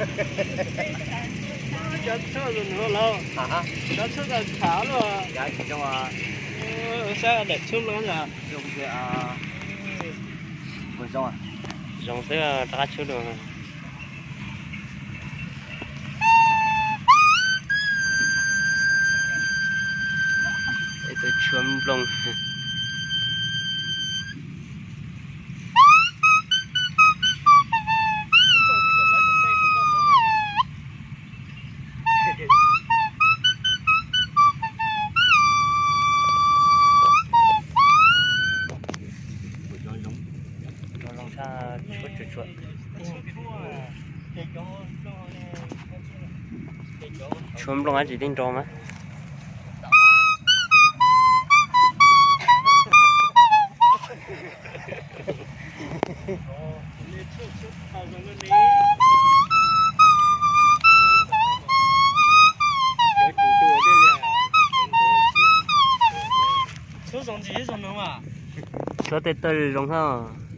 Cov tshuaj los nuav los, cov tshuaj tau khav los. Saib daim tshuaj nplooj. Zoo xwb rov qab tshub dua. Tshuaj nplooj. Tshuaj nplooj dab tsi tej nrov mas. Tshuab tej tawj zoo hab.